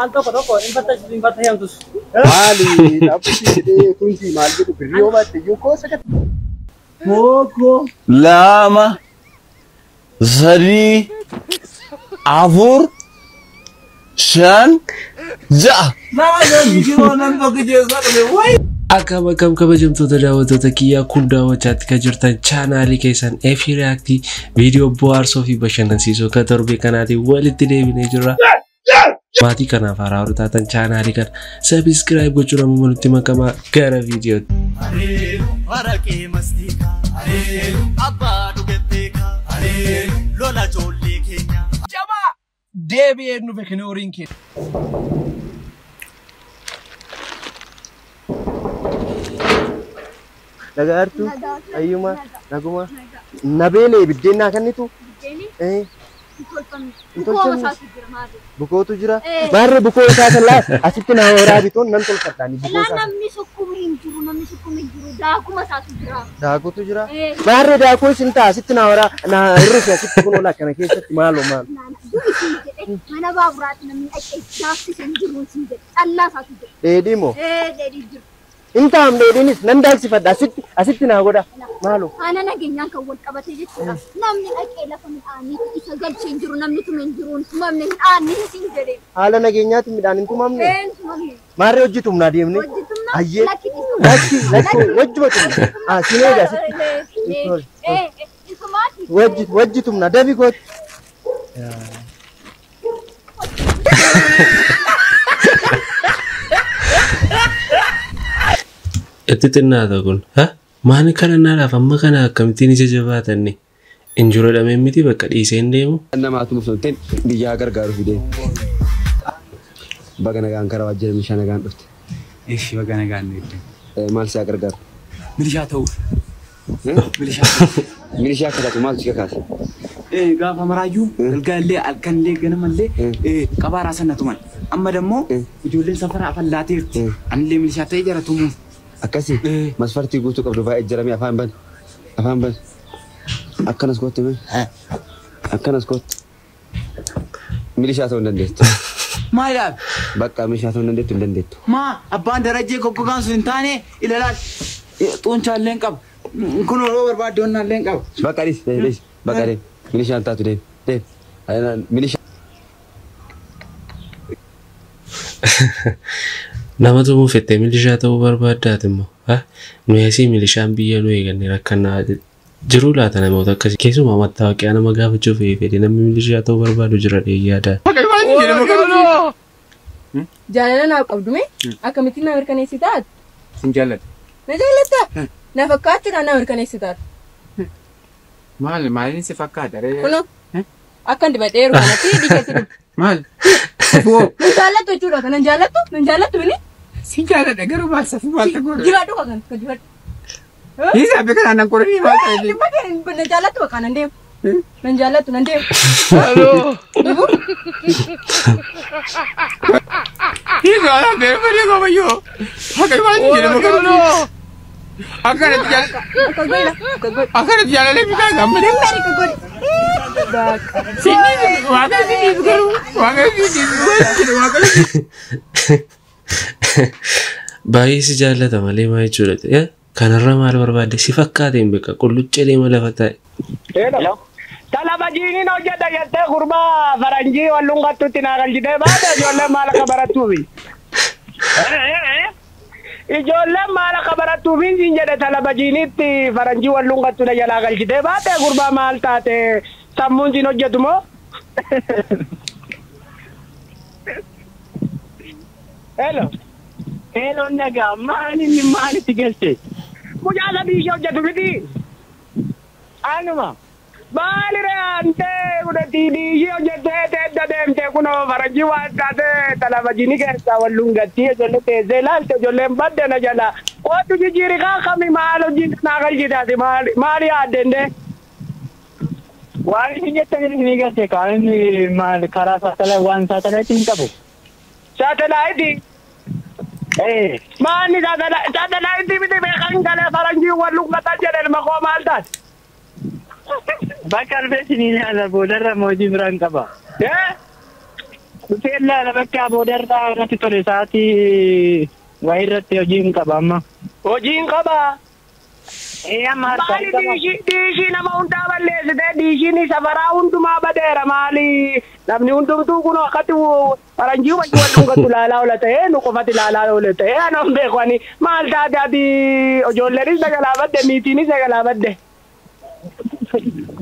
Al tokko tokko hin fattashiyamtus. Maali dhaabbichi jedhee tunti maal jedhu birrii yoo baatte iyyuu koo sakat. Tokko, lama, sadii, afur, shan, ja'a. Akkam akkam kabajamtoota daawwattoota kiyyaa, kun daawwachaatti kan jirtan chaanaalii keessan Efi React, viidiyoo bohaarsoo fi bashannansiisoo kan torbee kanaatiin walitti deebinee jirra. Maatii kanaaf haaraa warri taatan chaanaalii kana subscribe gochuun amma nutti makamaa gara viidiyootti. Haleelu haraqee mastiikaa, haleelu abbaa dhugetteekaa, haleelu lola ijoollee keenya. Jabaa deebi'ee nufe kinooriin kee. Nagaartuu, ayyuma, naguma. Nabeelee biddeen naa kennitu? Biddeeni Eh, hin tolfamne. Hin Bukoo tolfamne. isaatu jira maali? Bukootu jira. Eh. Maarree bukoo isaa san laa asitti naa horaa bitoon nan tolfadhaani bukoo Ilaa isaa. Namni sukkumu hin jiru, namni sukkumu hin jiru. Daakuma isaatu jira. Daakutu jira. Eh. Maarree daakuu isin ta'a asitti naa horaa naa hir'ise asitti kun ola kana keessatti maaloo maal. Naana duri siin jedhe mana baaburaatti namni dhaqee daaksise hin jiru siin jedhe. Callaa isaatu jira. Dheedhii moo? Eh, dheedhii jira. Hin ta'am dheedhiinis nan daaksifadha asitti asitti naa godha maaloo. Haala nageenyaan kan wal qabate jechuudha. Namni dhaqee lafa midhaanii isa galchee hin jiru, namni tume hin jiru, hin tumamne midhaanii siin jedhe. Haala nageenyaatiin midhaan hin tumamne. Eh, hin tumamne. Maarree hojii tumnaa deemne. Hojii tumna Ayyee. lakki dhiisu. Lakki lakki wajjuma tumna. Ah, sin eega asitti. Eh, eh, isumaati. Wajji wajji tumna dafi gootu. Itti xinnaata kun. Ha? Maani kadhannaadhaaf amma kana akkamittiin ija jabaatanni? Injura dhamee miti bakka dhiisee hin deemu. Namaatu muftamteen biyyaa gargaaru fidee. Baga nagaan karaa waajjira meeshaa nagaan dhufte. Eshi baga nagaan nu eegde. Maal si gargaaru? Milishaa ta'uuf. Milishaa ta'uuf. Milishaa akka taatu maaltu si kakaase? Gaafa maraayyuu galgallee halkanillee ganamallee qabaa raasan na tuman. Amma dammoo ijoolleen safara afaan laateerti. Anillee milishaa ta'ee jara tumuuf. Akkasii masfartii guutuu qabdu baay'ee jaramee afaan ban. Afaan ban. Akkanas kootti mee? Akkanas kootti. Milishaa ta'uu hin dandeettu. Maaliidhaaf? Bakka milishaa ta'uu hin dandeettu hin dandeettu. Maa abbaan darajee goggogaan sun hin taane ilalaal xuuncaallee hin qabu. Kun yeroo barbaadde onnaallee hin qabu. Bakka dhiisi dhiisi bakka deemi. Milishaan taatu deemi deemi. Milishaa. Nama tumuuf jettee milishaa ta'uu barbaaddaati immoo. Ha? Nuyi asii milishaan biyya nu eeganne rakkannaa jiruu laata namoota akkasii. Keessumaa mattaawoqiyaa nama gaafachuu fedhe namni milishaa ta'uu barbaadu jira dheeyyaadha. Jaalala naaf qabdu mee akkamittiin na mirkaneessitaa? Sin jaalladha. Na jaallatta? Na fakkaachuudhaan na mirkaneessitaa? Maal maaliin si fakkaata ree? Kunoo akkan dibadheeru kanatti dhiqetti dhufu. Maal? Safuu. Nan jaallattu jechuudha kan nan jaallattu nan jaallattu mini? Sin jaalladha garuu maal safuu maal ta'uu? Dibadhu kan kan dibadhu. Hiisa beekan aannan qoranii maal ta'e? Dibadhu na jaallattu bakka nan deemu. Nan jaallattu nan deemu. Dhufu. Hiisa waan ta'eef malee qofayyoo. Akka maal jedhamu kan akkanatti jaalladha. Akka godhi akka godhi. Akkanatti jaalalee bitaa gammadee. Namni akka godhi. Bakka. Sinni waaqa sinniif garuu waaqa sinniif waaqa Baay'ee si jaallata malee maa jechuudha. Kanarra maal barbaadde si fakkaate hin beeka qulluccee deema lafa taa'e. Talabajiiniin hojjedha jettee gurbaa faranjii wallungattutti naa galchitee baate ijoolleen maal akka barattuufi. Ijoolleen maal akka barattuufi siin jedhe talabajiinitti faranjii wallungattu na jalaa galchitee baate gurbaa maal taate sammuun siin hojjetu moo? Hello. Hello nagaa maal inni maalitti galche? Mucaa sadii ishee hojjetu miti. Anuma. Maali re'aantee kudhatii ishee hojjettee teedda deemtee kunoo faranjii waan taate talabajiini keessaa wallungatti ijoollee teessee ilaalte ijoolleen badde na jala. Kootu jijjiiri kaa kami maal hojii naa galchitaati maali maali yaaddende? Waan isin jettan isin galte kaan inni maal karaa saatalaayit waan saatalaayitii hin qabu. Saatalaayitii? Eh. Maanni saatalaayitii miti beekan galee faranjii wallungatan jedhe ilma koo maal taate? Bakka alfeesin ilaala boodarra hojii biraan qaba. Eh? Dhufee ilaala bakka boodarraa irratti tole sa'aatii wayii irratti hojii hin qaba amma. Hojii hin qabaa? Ee amma harkaa Maali diishii diishii nama hundaa balleessitee diishiin safaraa hundumaa badeera maali namni hundumtuu kun akkatti faranjii wajji wal dhungatu ilaalaa oola ta'ee nu qofatti ilaalaa oola ta'ee ana hin beeku ani maal taate ati ijoolleenis dagalaa badde niitiinis dagalaa badde.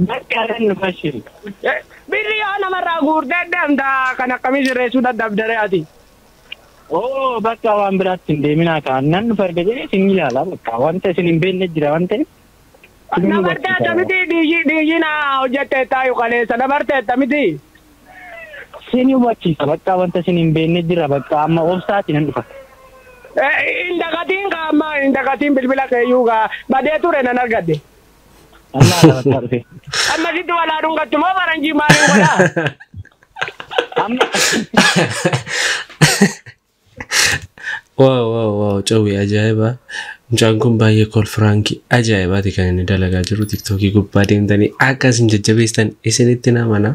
Bakka nan dhufa ishee. Birri yoo namarraa guurtee deemta kan akkamii sirreessuu dadhabdere ati. Oo bakka waan biraatti hin deeminaa kaan nan dhufa erga jedhee isin ilaala bakka wanta isin hin beekne jira waan ta'eef. Namarteetta miti diishii diishii na hojjetteetta yookaan kaleessa namarteetta miti. Isin hubachiisa bakka wanta isin hin beekne jira bakka amma obsaati nan dhufa. Hin dagatiin kaa amma hin dagatiin bilbila keeyyuu kaa badee ture nan argadde. Allah bakka dhufe. Amma sitti walaa dhungattu moo faranjii maaliin godhaa? Amma Wow wow wow cawwee ajaa'ibaa. Mucaan kun baay'ee kolfiraankii ajaa'ibaati kan inni dalagaa jiru tiktookii gubbaa deemtanii akka isin jajjabeessitan isinitti namana.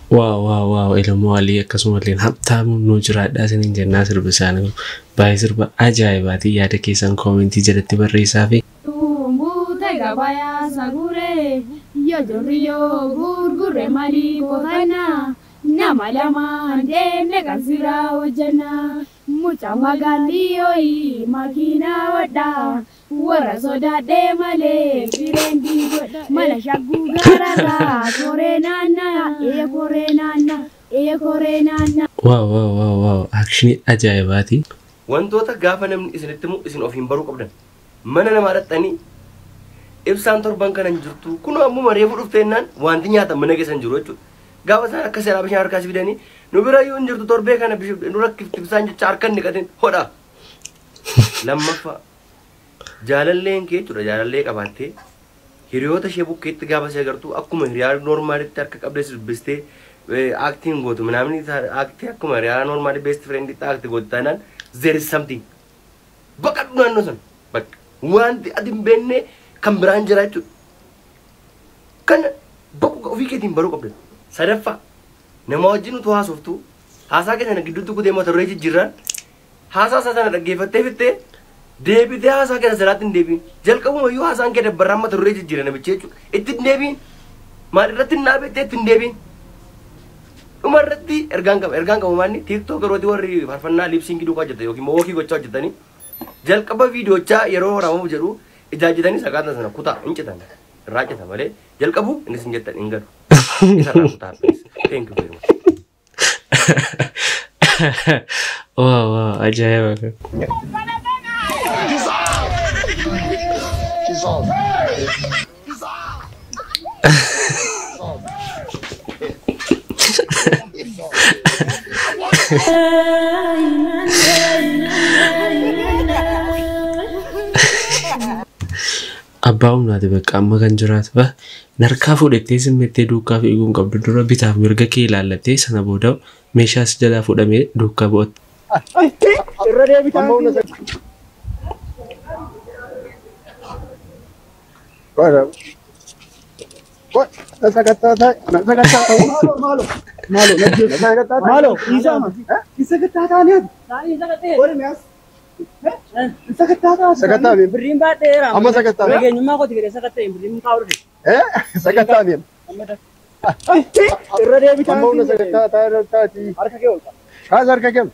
Wow wow wow Ilmoo Alii akkasumallee Habtaamuun nuu jiraadhaa isiniin jennaa sirba isaanii baay'ee sirba ajaa'ibaati yaada keessan koomentii jalatti barreessaa fi Tumbute gabaya sagure yo jorriyo gurgure mali kotana nama lama deemne kan sira hojjanna mucaa magaalli makiina wadhaa warra sodaadhee malee fireendi godha mana shagguu gararraa koree naannaa ee koree naannaa ee koree naannaa. Wow wow wow wow akshinii ajaa'ibaati. Wantoota gaafa namni isinitti himu isin ofiin baruu qabdan mana namaa dhaqxanii ibsaan torban kana hin jirtu kunoo ammuma reefu dhufteennaan wanti nyaatan mana keessa hin jiru jechuudha. Gaafa isaan akka seeraa bishaan harkaas fidanii nu bira iyyuu hin jirtu torbee kana nu rakkifti ibsaan jecha harka hin dhiqatin hodha. Lammaffaa jaalalleen kee jechuudha jaalallee qabaattee hiriyoota ishee bukkeetti gaafa ishee agartu akkuma hiriyaa normaalitti harka qabdee dubbistee aaktiin gootu namni aaktii akkuma hiriyaa normaalii best frienditti aaktii gootu taanaan there is something. Baqadhu naannoo sana bakka wanti ati hin beekne kan biraan jira jechuudha. Kana bakka ofii keetiin baruu qabda. Sadaffaa nama wajjin utuu haasoftu haasaa keessa gidduutti kutee mata duree jijjiirraan haasaa isaa sana dhaggeeffattee fittee deebitee haasaa keessa salaatti hin deebiin. Jalqabuma iyyuu haasaan kee dabbarraan mata duree jijjiira namichi jechuudha. Itti hin deebiin. Maal irratti hin dhaabettee itti hin deebiin. Dhuma irratti ergaan qaba. Ergaan qabu maanni tiiktook yerootti warri faarfannaa liipsiingii duukaa hojjetan yookiin immoo wookii gochaa hojjetanii jalqaba viidiyoochaa yeroo waraabamu jedhu ijaajjatanii sakaatan sana kutaa hin citan. Irraa citan malee jalqabu innis hin jettan hin galu. Isarraa kutaa please. Thank you very much. Wow, ajaa'iba. Abbaa humnaati bakka amma kan jiraatu narkaa fuudhattee simmettee duukaa fiiguu hin qabdu dura bitaaf mirga kee ilaallattee sana booda meeshaa si jalaa fuudhamee duukaa bu'atte. Irra deebitaa. Birriin baadheera. Amma sakattaame. Nageenyummaa kooti fedhe sakatta'e birriin kaa'u dhufe. Sakattaame. Irra deebitaa. Amma humna sakattaati. Harka kee ol ka'a. Kaas harka kee.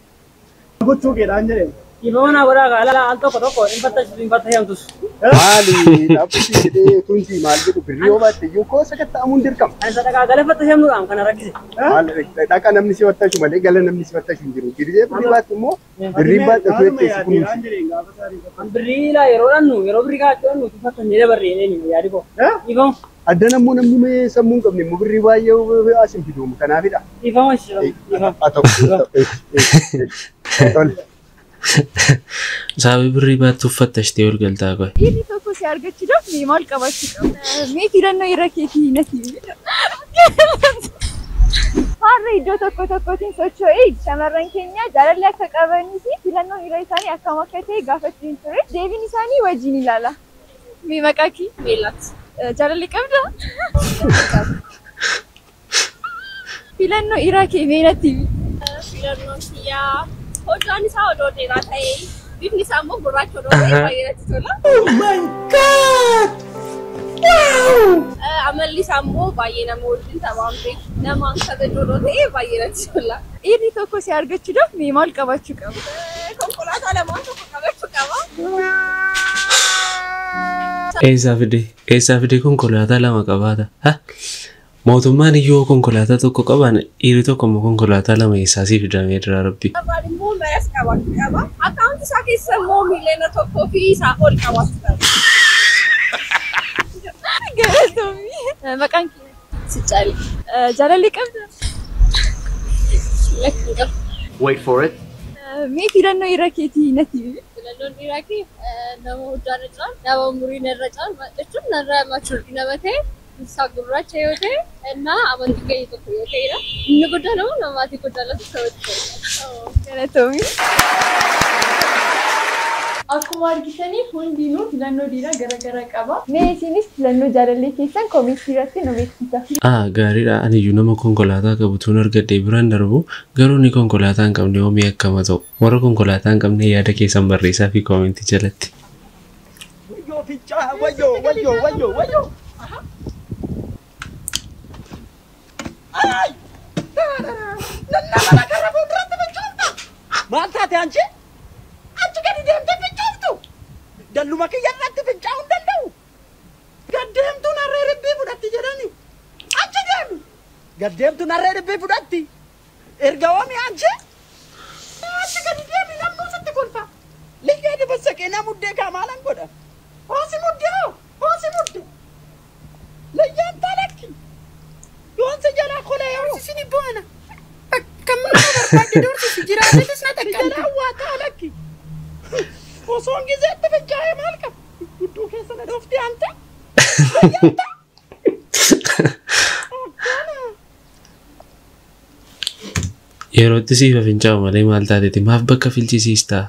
Gochuu keedhaan jedhee. Dhiifama naa godhaa kaa alaa al tokko tokko hin fattashiyamtus. Maali dhaabbichi jedhee tunti maal jedhu birrii yoo baatte iyyuu koo sakatta'amuun dirqama. Ani sadaqaa gala fattashiyamnuudhaan kana rakkise. Maal dhaqa namni si fattashu malee gala namni si fattashu hin jiru. Girjee birrii baattu immoo birrii baattu jettee si kunuunsi. An birrii laa yeroo dhannu yeroo birrii kaa'achuu dhannu fattan jedhee barreedeen yaadi koo. Dhiifama. Adda nammoo namni sammuu hin qabne immoo birrii baay'ee as hin fiduumu kanaafidha. Dhiifama dhiifama. Haa ta'u. Sababii birrii baattu uffattashitee ol galtaa qoy. Dhiirri tokko si argachuudhaaf mee maal qabaachuu qaba? Mee filannoo irra keetii natti himi. Har'a iddoo tokko tokkotiin socho'ee shamarran keenya jaalalli akka qabanii fi filannoon irra isaanii akkam akka ta'e gaafachuun ture. Deebiin isaanii wajjin ilaala. Mee maqaa kee? Meelaat. Jaalalli qabdaa? Filannoo irra kee mee natti himi. Filannoon kiyyaa hojjaan isaa odoo dheeraa ta'ee bifni isaa immoo gurraacha odoo ta'e baay'ee natti tola. Oh my God! Wow! Amalli isaa immoo baay'ee nama wajjin taphaan beeku namaan kabaju odoo ta'e baay'ee natti tola. Dhiirri tokko si argachuudhaaf mee maal qabaachuu qaba? Konkolaataa lamaan tokko qabachuu qaba. Eessaa fide? Eessaa fide konkolaataa lama qabaata? Mootummaan iyyuu konkolaataa tokko qaban dhiirri tokko immoo konkolaataa lama eessaa sii fidamee jira rabbi. Afaan immoo maras qabaachuu qaba. Akkaawunti isaa keessa immoo miiliyoona tokkoo fi isaa ol qabaachuu qaba. Galatoomii. Maqaan kee? Sichaali. Jaalalli qabdaa? Lakki hin qabu. Wait for it. Mee filannoo irra keetii natti himi. Filannoon dhiiraa kee nama hojjaa irra caalu, nama umuriin irra caalu jechuun narra machuurdi nama ta'e isaa gurraacha yoo ta'e እና amantii keenya tokko yoo ta'edha. Inni guddaan immoo nama maatii koo jaallatu ta'uu Galatoomii. Akkuma argitanii hundinuu filannoo dhiiraa garaagaraa qaba. Mee isinis filannoo jaalallee keessan koomentii irratti nu beeksisa. Gaariidha. Ani iyyuu nama konkolaataa qabu tuun argadhee biraan darbu garuu ni konkolaataa hin qabne hoomii akkama ta'u. Warra konkolaataa hin qabne yaada keessan barreessaa fi koomentii jalatti. Wayyoo fincaa wayyoo wayyoo wayyoo wayyoo. Maal taate anchi? Achi gadi deemtee fincooftu. Dalluma kiyya irratti fincaa'uu hin danda'u. Gad deemtuun harree ribbii fudhatti jedhani. Achi deemi. Gad deemtuun harree ribbii fudhatti. Erga oomi anchi? Achi gadi deemi namni sitti kolfa. Liyyee dibassaqee na muddee kaa maalan godha? Hoosi muddee hoo? Hoosi muddee. Liyyeen talakki. Yoon si jalaa kolee yoo. Isin bu'ana. Akkam nama barbaadde doorsisi jiraatetis na Si dhaqqabde. jalaa waa talakki. Osoon gizeetti fincaa'ee maal qaba? Gudduu keessa na dhoofti ante. Yerootti siifa fincaa'u malee maal taateeti? Maaf bakka filchisiistaa?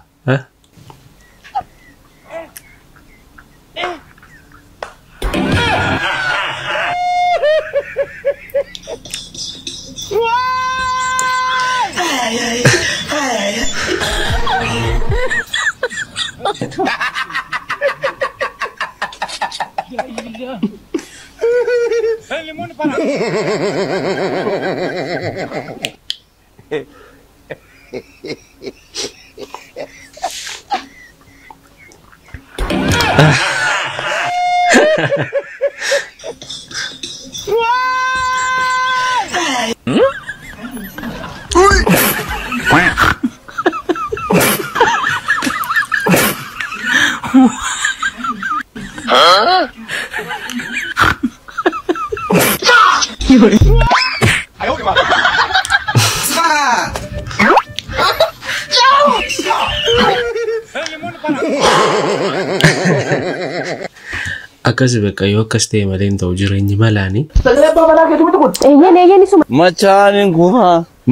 Akkas bakka yoo akkas ta'e malee hin ta'u jireenyi malaani. Sagalee abbaa manaa keetu miti kun. Eeyyeen eeyyeen isuma. Machaan hin kufa.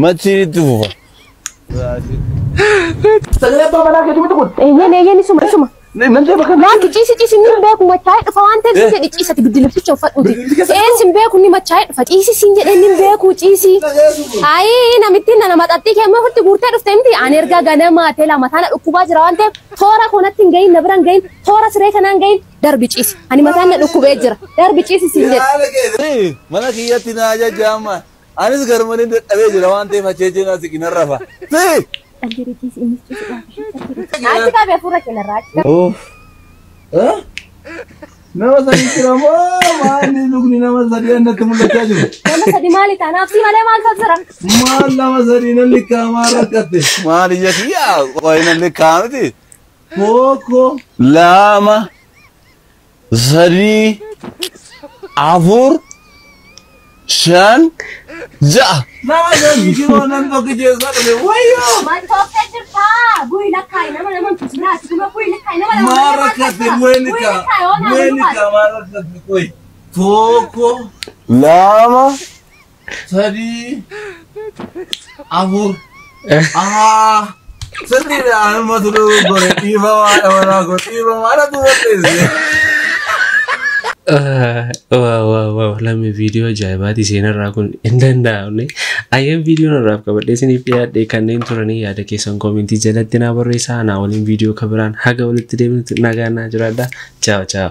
Machiin itti fufa. Sagalee abbaa manaa keetu miti kun. Eeyyeen eeyyeen isuma isuma. Nan deema kan. Laakki ciisi ciisi inni hin beeku machaa'ee dhufa waan ta'eef siin jedhi ciisati biddilifticha uffadhuuti. Een sin beeku inni machaa'ee dhufa ciisi siin jedhee inni hin beeku ciisi. Ayii namittiin nana maxaxxii kee amma ofitti guurtee dhufte miti ani erga ganamaa ta'e lama taana dhukkubaa jira waan ta'eef toora kanatti hin gahin na bira hin gahin toora siree kanaan gahin darbi ciisi ani mataan na dhukkubee jira darbi ciisi siin jedhe. Mana kiyyatti na ajaja amma. Anis garmalee dadhabee jira waan ta'eef acheechee na siqina rafa. Dhalli ciisi innis ciisi dhaaf. Achi qabee hafuura kenarraa achi qabee. Uff. Nama sadi jira moo maalli lukni nama sadi annatti mul'achaa jiru? Nama sadi maali taanaaf si malee maal jira? Maal nama sadi nan likkaamaa rakkatte? Maal ija kiyyaa qoyi nan likkaa miti. 1 2 3 4 5 6. Nama sadi jiroo nan tokkicheessaa dhufe wayyoo! Maal tooftee jirtaa? Bu'i lakkaayi nama nama hin tusinaa ati kuma bu'i lakkaayi nama nama Maal rakkatte bu'ee likkaa? Bu'ee likkaa maal rakkatte qoyi? 1 2 3 4. Ahaa! Sirriidha anumatu dogoggore dhiifamaa dha koo dhiifamaa natu balleesse. Waaw waaw waaw lammi viidiyoo ajaa'ibaati seenarraa kun hin danda'amne. Ayyeen viidiyoon irraaf qabadhee isiniif dhiyaadhe kanneen turanii yaada keessan koomentii jalatti naa barreessaa. Naa waliin viidiyoo kabiraan haga walitti deebinutti nagaan naa jiraadha. Chaaw chaaw.